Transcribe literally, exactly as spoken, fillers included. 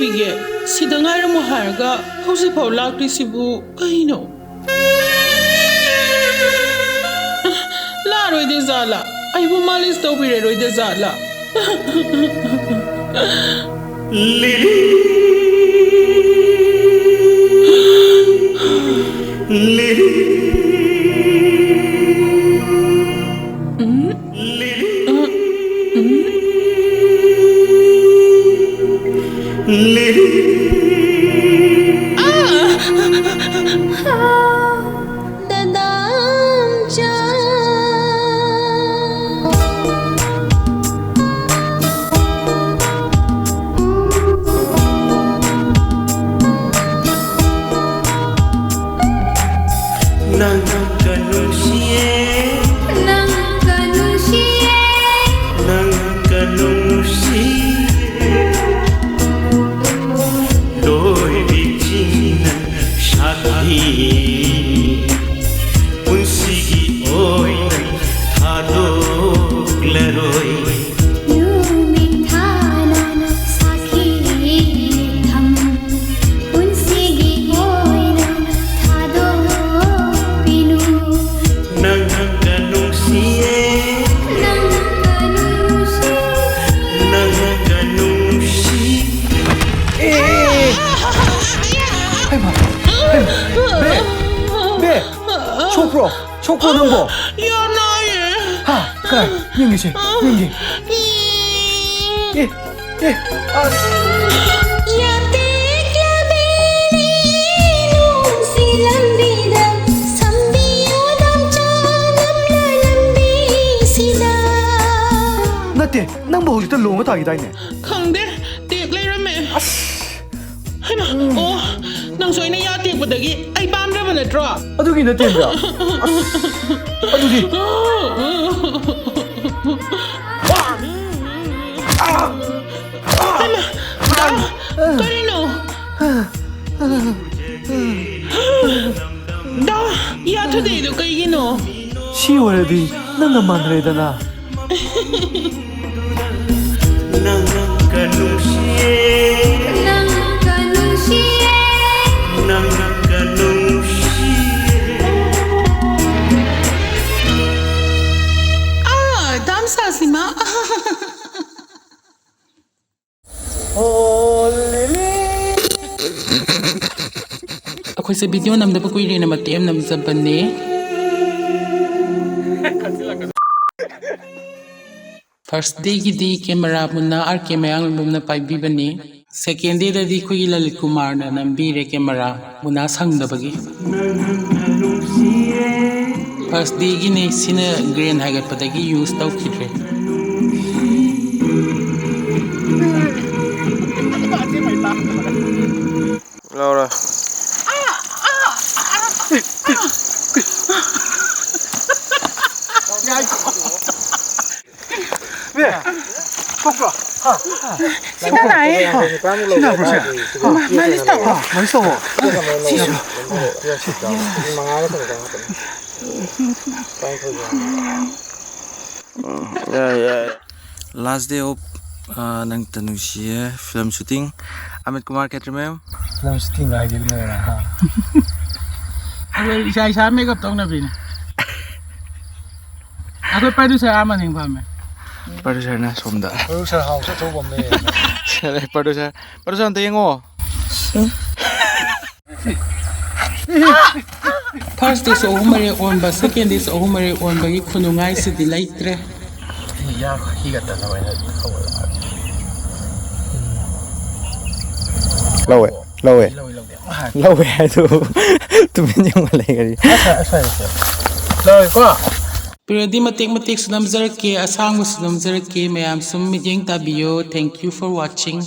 ꯄꯤꯒꯦ, ꯁꯤꯗ ꯉꯥꯏꯔꯝꯃꯣ ꯍꯥꯏꯔꯒ ꯍꯧꯖꯤꯛꯐꯥꯎ ꯂꯥꯛꯇ꯭ꯔꯤꯁꯤꯕꯨ ꯀꯩꯅꯣ? ꯂꯥꯛꯑꯔꯣꯏꯗꯣꯏ ꯖꯥꯠꯂꯥ? ꯑꯩꯕꯨ ꯃꯥꯂꯤꯁ ꯇꯧꯕꯤꯔꯔꯣꯏꯗ ꯖꯥꯠꯂꯥ? ꯂꯤꯂꯤ, ꯂꯤꯂꯤ, ꯎꯝ? ꯂꯤꯂꯤ, ꯎꯝ? ꯂꯤꯂꯤ꯫ ꯑꯥ! ꯗꯗꯥꯝꯆꯥ꯫ ꯅꯪꯒ ꯅꯨꯡꯁꯤꯌꯦ꯫ ꯅꯪꯒ ꯅꯨꯡꯁꯤꯌꯦ꯫ ꯅꯪꯒ ꯅꯨꯡꯁꯤꯌꯦ꯫ ꯂꯣꯏꯕꯤ ꯆꯤꯡꯅ ꯁꯥꯈꯤ ꯄꯨꯟꯁꯤꯒꯤ ꯑꯣꯏꯅ ꯊꯥꯗꯣꯛꯂꯔꯣꯏ꯫ ꯅꯨꯃꯤꯠ ꯊꯥꯅ ꯁꯥꯈꯤ ꯊꯝ ꯄꯨꯟꯁꯤꯒꯤ ꯑꯣꯏꯅ ꯊꯥꯗꯣꯛꯄꯤꯅꯨ꯫ ꯅꯪꯒ ꯅꯨꯡꯁꯤꯌꯦ꯫ ꯅꯪꯒ ꯅꯨꯡꯁꯤ꯫ ꯅꯪꯒ ꯅꯨꯡꯁꯤ꯫ ꯑꯦ! ꯍꯩꯃꯥ! ꯍꯩꯃꯥ! ꯕꯦ! ꯕꯦ! ꯁꯣꯛꯄ꯭ꯔꯣ? ꯁꯣꯛꯄ꯭ꯔꯣ ꯅꯪꯕꯣ? ꯌꯥꯝ ꯅꯥꯏꯌꯦ꯫ ꯍꯥ? ꯀꯗꯥꯏ? ꯌꯦꯡꯒꯦꯁꯦ꯫ ꯌꯦꯡꯒꯦ꯫ ꯑꯦ! ꯑꯦ! ꯑꯁ! ꯌꯥꯇꯦꯛꯂꯕꯤꯅꯤ ꯅꯨꯡꯁꯤ ꯂꯝꯕꯤꯗ ꯁꯝꯕꯤꯌꯨ ꯗꯥꯝꯆꯥ ꯅꯝꯅ ꯂꯝꯕꯤꯁꯤꯗ꯫ ꯅꯠꯇꯦ, ꯅꯪꯕꯨ ꯍꯧꯖꯤꯛꯇ ꯂꯣꯡꯉ ꯇꯥꯈꯤꯗꯥꯏꯅꯦ? ꯈꯪꯗꯦ, ꯇꯦꯛ ꯂꯩꯔꯝꯃꯦ꯫ ꯑꯁ! ꯍꯩꯃꯥ, ꯑꯣ, ꯅꯪꯁꯨ ꯑꯩꯅ ꯌꯥ ꯇꯦꯛꯄꯗꯒꯤ ꯑꯩ ꯄꯥꯝꯗ꯭ꯔꯕ ꯅꯠꯇ꯭ꯔꯣ? ꯑꯗꯨꯒꯤ ꯅꯠꯇꯦꯗ꯫ ꯑꯁ! ꯑꯗꯨꯗꯤ ꯍꯩꯃꯥ, ꯗꯥ, ꯀꯔꯤꯅꯣ? ꯗꯥ, ꯌꯥ ꯊꯨꯗꯦꯛꯏꯗꯣ ꯀꯩꯒꯤꯅꯣ? ꯁꯤ ꯑꯣꯏꯔꯗꯤ ꯅꯪꯒ ꯃꯥꯟꯅꯔꯦꯗꯅ꯫ ꯅꯪꯒ ꯅꯪꯒ ꯅꯨꯡꯁꯤꯌꯦ꯫ ꯅꯪꯒ ꯅꯨꯡꯁꯤꯌꯦ꯫ ꯑꯥ, ꯗꯥꯝ ꯁꯥꯁꯤꯃ꯫ ꯑꯩꯈꯣꯏꯁꯦ ꯚꯤꯗꯤꯑꯣ ꯅꯝꯗꯕ ꯀꯨꯏꯔꯦꯅ ꯃꯇꯦꯛ ꯑꯃ ꯅꯝꯖꯕꯅꯦ꯫ ꯐꯥꯔꯁ ꯗꯦꯒꯤꯗꯤ ꯀꯦꯃꯦꯔꯥ ꯃꯨꯟꯅ ꯑꯥꯔ ꯀꯦ ꯃꯌꯥꯡꯂꯝꯕꯝꯅ ꯄꯥꯏꯕꯤꯕꯅꯤ꯫ ꯁꯦꯀꯦꯟ ꯗꯦꯗꯗꯤ ꯑꯩꯈꯣꯏꯒꯤ ꯂꯂꯤꯠ ꯀꯨꯃꯥꯔꯅ ꯅꯝꯕꯤꯔꯦ ꯀꯦꯃꯦꯔꯥ ꯃꯨꯟꯅ ꯁꯪꯗꯕꯒꯤ꯫ ꯐꯥꯔꯁ ꯗꯦꯒꯤꯅꯤ ꯁꯤꯅ ꯒ꯭ꯔꯦꯟ ꯍꯥꯏꯒꯠꯄꯗꯒꯤ ꯌꯨꯁ ꯇꯧꯈꯤꯗ꯭ꯔꯦ꯫ ꯂꯧꯔꯦ꯫ ꯁꯤꯅ ꯅꯥꯏꯌꯦ꯫ ꯁꯤꯅ ꯅꯥꯕ꯭ꯔꯣ, ꯁꯤꯅ? ꯃꯥ-, ꯃꯥꯂꯤꯁ ꯇꯧꯔꯣ꯫ ꯃꯥꯂꯤꯁ ꯇꯧꯔꯣ꯫ ꯁꯤꯁꯨ꯫ ꯎꯝ, ꯌꯥꯏ, ꯌꯥꯏ꯫ Last day of, ꯑ, ꯅꯪꯇ ꯅꯨꯡꯁꯤꯌꯦ film shooting꯫ ꯑꯃꯤꯠ ꯀꯨꯃꯥꯔ ꯈꯦꯇ꯭ꯔꯤ ꯃꯦꯝ꯫ Film shooting ꯍꯥꯏꯗꯤ ꯂꯣꯏꯔꯦ, ꯍꯥ? ꯑꯩꯈꯣꯏ ꯏꯁꯥ ꯏꯁꯥ makeup ꯇꯧꯅꯕꯤꯅꯦ꯫ ꯑꯩꯈꯣꯏ producer ꯑꯥ ꯃꯅꯤꯡ ꯐꯝꯃꯦ꯫ Producerꯅ ꯁꯣꯝꯗ꯫ Producer house ꯑꯆꯧꯕ ꯑꯃ ꯂꯩꯌꯦ꯫ Producer, producer ꯑꯝꯇ ꯌꯦꯡꯉꯣ꯫ First dayꯁꯨ ꯑꯍꯨꯝ ꯃꯔꯤ ꯑꯣꯟꯕ, second dayꯁꯨ ꯑꯍꯨꯝ ꯃꯔꯤ ꯑꯣꯟꯕꯒꯤ ꯈꯨꯅꯨꯡꯉꯥꯏꯁꯤꯗꯤ ꯂꯩꯇ꯭ꯔꯦ꯫ ꯂꯧꯋꯦ, ꯂꯧꯋꯦ꯫ ꯂꯧꯋꯦ ꯍꯥꯏꯗꯨ ꯇꯨꯃꯤꯟ ꯌꯦꯡꯉ ꯂꯩꯒꯔꯤ꯫ ꯂꯧꯋꯦꯀꯣ꯫ ꯄꯤꯔꯗꯤ ꯃꯇꯦꯛ ꯃꯇꯦꯛꯁꯨ ꯅꯝꯖꯔꯛꯀꯦ, ꯑꯁꯥꯡꯕꯁꯨ ꯅꯝꯖꯔꯛꯀꯦ꯫ ꯃꯌꯥꯝ ꯁꯨꯝ ꯃꯤꯠꯌꯦꯡ ꯇꯥꯕꯤꯌꯣ꯫ Thank you for watching꯫